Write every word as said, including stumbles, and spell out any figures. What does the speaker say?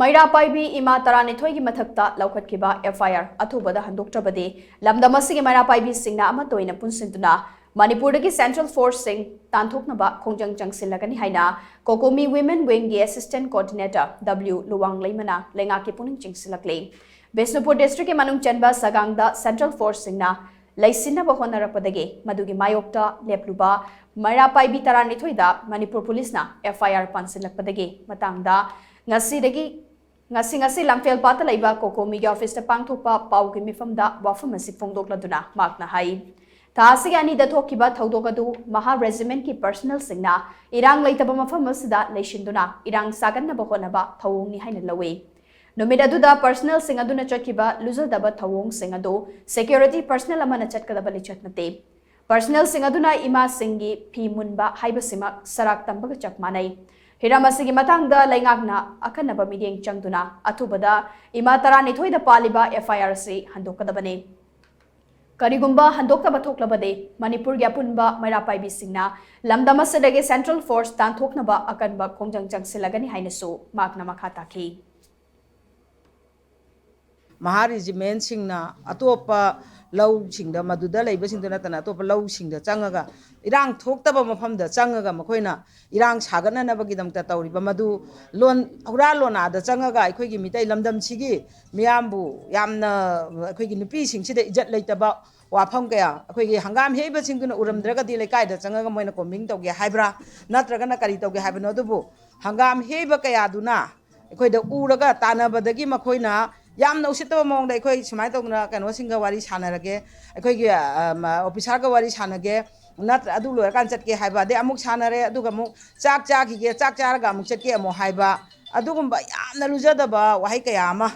ꯃꯩꯔꯥ ꯄꯥꯏꯕꯤ ꯏꯃꯥ ꯇꯔꯥꯅꯤꯊꯣꯏꯒꯤ ꯃꯊꯛꯇ ꯂꯧꯈꯠꯈꯤꯕ F I R ꯑꯊꯨꯕꯗ ꯍꯟꯗꯣꯛꯇ꯭ꯔꯕꯗꯤ ꯂꯝꯗꯝ ꯑꯁꯤꯒꯤ ꯃꯩꯔꯥ ꯄꯥꯏꯕꯤꯁꯤꯡꯅ ꯑꯃꯠꯇ ꯑꯣꯏꯅ ꯄꯨꯟꯁꯤꯟꯗꯨꯅ ꯃꯅꯤꯄꯨꯔꯗꯒꯤ Central Forceꯁꯤꯡ ꯇꯥꯟꯊꯣꯛꯅꯕ ꯈꯣꯡꯖꯪ ꯆꯪꯁꯤꯜꯂꯒꯅꯤ ꯍꯥꯏꯅ COCOMI Women Wingꯒꯤ Assistant Coordinator W ꯂꯨꯋꯥꯡꯂꯩꯃꯅ ꯂꯩꯉꯥꯛꯀꯤ ꯄꯨꯛꯅꯤꯡ ꯆꯤꯡꯁꯤꯜꯂꯛꯂꯤ꯫ ꯕꯤꯁꯅꯨꯄꯨꯔ districtꯀꯤ ꯃꯅꯨꯡ ꯆꯟꯕ ꯁꯒꯥꯡꯗ Central Forceꯁꯤꯡꯅ ꯂꯩꯁꯤꯟꯅꯕ ꯍꯣꯠꯅꯔꯛꯄꯗꯒꯤ ꯃꯗꯨꯒꯤ ꯃꯥꯌꯣꯛꯇ ꯂꯦꯞꯂꯨꯕ ꯃꯩꯔꯥ ꯄꯥꯏꯕꯤ ꯇꯔꯥꯅꯤꯊꯣꯏꯗ ꯃꯅꯤꯄꯨꯔ ꯄꯨꯂꯤꯁꯅ F I R ꯄꯥꯟꯁꯤꯜꯂꯛꯄꯗꯒꯤ ꯃꯇꯥꯡꯗ ꯉꯁꯤꯗꯒꯤ ꯉꯁꯤ ꯉꯁꯤ ꯂꯝꯐꯦꯜꯄꯥꯠꯇ ꯂꯩꯕ COCOMIꯒꯤ officeꯇ ꯄꯥꯡꯊꯣꯛꯄ ꯄꯥꯎꯒꯤ ꯃꯤꯐꯝꯗ ꯋꯥꯐꯝ ꯑꯁꯤ ꯐꯣꯡꯗꯣꯛꯂꯗꯨꯅ ꯃꯍꯥꯛꯅ ꯍꯥꯏ, ꯊꯥ ꯑꯁꯤꯒꯤ ꯑꯅꯤꯗ ꯊꯣꯛꯈꯤꯕ ꯊꯧꯗꯣꯛ ꯑꯗꯨ ꯃꯍꯥ regimentꯀꯤ personnelꯁꯤꯡꯅ ꯏꯔꯥꯡ ꯂꯩꯇꯕ ꯃꯐꯝ ꯑꯁꯤꯗ ꯂꯩꯁꯤꯟꯗꯨꯅ ꯏꯔꯥꯡ ꯁꯥꯒꯠꯅꯕ ꯍꯣꯠꯅꯕ ꯊꯧꯑꯣꯡꯅꯤ ꯍꯥꯏꯅ ꯂꯧꯏ꯫ ꯅꯨꯃꯤꯠ ꯑꯗꯨꯗ personnelꯁꯤꯡ ꯑꯗꯨꯅ ꯆꯠꯈꯤꯕ ꯂꯨꯖꯗꯕ ꯊꯧꯑꯣꯡꯁꯤꯡ ꯑꯗꯨ security personnel ꯑꯃꯅ ꯆꯠꯀꯗꯕ ꯂꯤꯆꯠ ꯅꯠꯇꯦ꯫ Personnelꯁꯤꯡ ꯑꯗꯨꯅ ꯏꯃꯥꯁꯤꯡꯒꯤ ꯐꯤ ꯃꯨꯟꯕ ꯍꯥꯏꯕꯁꯤꯃꯛ ꯁꯔꯥꯛ ꯇꯝꯕꯒ ꯆꯞ ꯃꯥꯟꯅꯩ꯫ ꯍꯤꯔꯝ ꯑꯁꯤꯒꯤ ꯃꯇꯥꯡꯗ ꯂꯩꯉꯥꯛꯅ ꯑꯈꯟꯅꯕ ꯃꯤꯠꯌꯦꯡ ꯆꯪꯗꯨꯅ ꯑꯊꯨꯕꯗ ꯏꯃꯥ ꯇꯔꯥꯅꯤꯊꯣꯏꯗ ꯄꯥꯜꯂꯤꯕ F I Rꯁꯤ ꯍꯟꯗꯣꯛꯀꯗꯕꯅꯤ꯫ ꯀꯔꯤꯒꯨꯝꯕ ꯍꯟꯗꯣꯛꯇꯕ ꯊꯣꯛꯂꯕꯗꯤ ꯃꯅꯤꯄꯨꯔꯒꯤ ꯑꯄꯨꯟꯕ ꯃꯩꯔꯥ ꯄꯥꯏꯕꯤꯁꯤꯡꯅ ꯂꯝꯗꯝ ꯑꯁꯤꯗꯒꯤ Central Force ꯇꯥꯟꯊꯣꯛꯅꯕ ꯑꯀꯟꯕ ꯈꯣꯡꯖꯪ ꯆꯪꯁꯤꯜꯂꯒꯅꯤ ꯍꯥꯏꯅꯁꯨ ꯃꯍꯥꯛꯅ ꯃꯈꯥ ꯇꯥꯈꯤ꯫ ꯃꯍꯥ regimentꯁꯤꯡꯅ ꯑꯇꯣꯞꯄ ꯂꯧꯁꯤꯡꯗ, ꯃꯗꯨꯗ ꯂꯩꯕꯁꯤꯡꯗ ꯅꯠꯇꯅ ꯑꯇꯣꯞꯄ ꯂꯧꯁꯤꯡꯗ ꯆꯪꯉꯒ, ꯏꯔꯥꯡ ꯊꯣꯛꯇꯕ ꯃꯐꯝꯗ ꯆꯪꯉꯒ ꯃꯈꯣꯏꯅ ꯏꯔꯥꯡ ꯁꯥꯒꯠꯅꯅꯕꯒꯤꯗꯃꯛꯇ ꯇꯧꯔꯤꯕ ꯃꯗꯨ ꯂꯣꯟ, ꯍꯨꯔꯥ ꯂꯣꯟꯅꯥꯗ ꯆꯪꯉꯒ ꯑꯩꯈꯣꯏꯒꯤ ꯃꯤꯇꯩ ꯂꯝꯗꯝꯁꯤꯒꯤ ꯃꯤꯌꯥꯝꯕꯨ ꯌꯥꯝꯅ, ꯑꯩꯈꯣꯏꯒꯤ ꯅꯨꯄꯤꯁꯤꯡꯁꯤꯗ ꯏꯖꯠ ꯂꯩꯇꯕ ꯋꯥꯐꯝ ꯀꯌꯥ, ꯑꯩꯈꯣꯏꯒꯤ ꯍꯪꯒꯥꯝ ꯍꯦꯛꯏꯕꯁꯤꯡꯗꯨꯅ ꯎꯔꯝꯗ꯭ꯔꯒꯗꯤ ꯂꯩꯀꯥꯏꯗ ꯆꯪꯉꯒ ꯃꯣꯏꯅ combing ꯇꯧꯒꯦ ꯍꯥꯏꯕ꯭ꯔꯥ, ꯅꯠꯇ꯭ꯔꯒꯅ ꯀꯔꯤ ꯇꯧꯒꯦ ꯍꯥꯏꯕꯅꯣ? ꯑꯗꯨꯕꯨ ꯍꯪꯒꯥꯝ ꯍꯦꯛꯏꯕ ꯀꯌꯥꯗꯨꯅ ꯑꯩꯈꯣꯏꯗ ꯎꯔꯒ ꯇꯥꯟꯅꯕꯗꯒꯤ ꯃꯈꯣꯏꯅ ꯌꯥꯝꯅ ꯎꯁꯤꯠꯇꯕ ꯃꯑꯣꯡꯗ ꯑꯩꯈꯣꯏ ꯁꯨꯃꯥꯏꯅ ꯇꯧꯗꯅ ꯀꯩꯅꯣꯁꯤꯡꯒ ꯋꯥꯔꯤ ꯁꯥꯟꯅꯔꯒꯦ, ꯑꯩꯈꯣꯏꯒꯤ, ꯑ, ꯃ-, officerꯒ ꯋꯥꯔꯤ ꯁꯥꯟꯅꯒꯦ, ꯅꯠꯇ꯭ꯔ ꯑꯗꯨ ꯂꯣꯏꯔꯀꯥꯟꯗ ꯆꯠꯀꯦ ꯍꯥꯏꯕ, ꯑꯗꯩ ꯑꯃꯨꯛ ꯁꯥꯟꯅꯔꯦ, ꯑꯗꯨꯒ ꯑꯃꯨꯛ ꯆꯥꯛ ꯆꯥꯈꯤꯒꯦ, ꯆꯥꯛ ꯆꯥꯔꯒ ꯑꯃꯨꯛ ꯆꯠꯀꯦ ꯑꯃꯨꯛ ꯍꯥꯏꯕ, ꯑꯗꯨꯒꯨꯝꯕ ꯌꯥꯝꯅ ꯂꯨꯖꯗꯕ ꯋꯥꯍꯩ ꯀꯌꯥ ꯑꯃ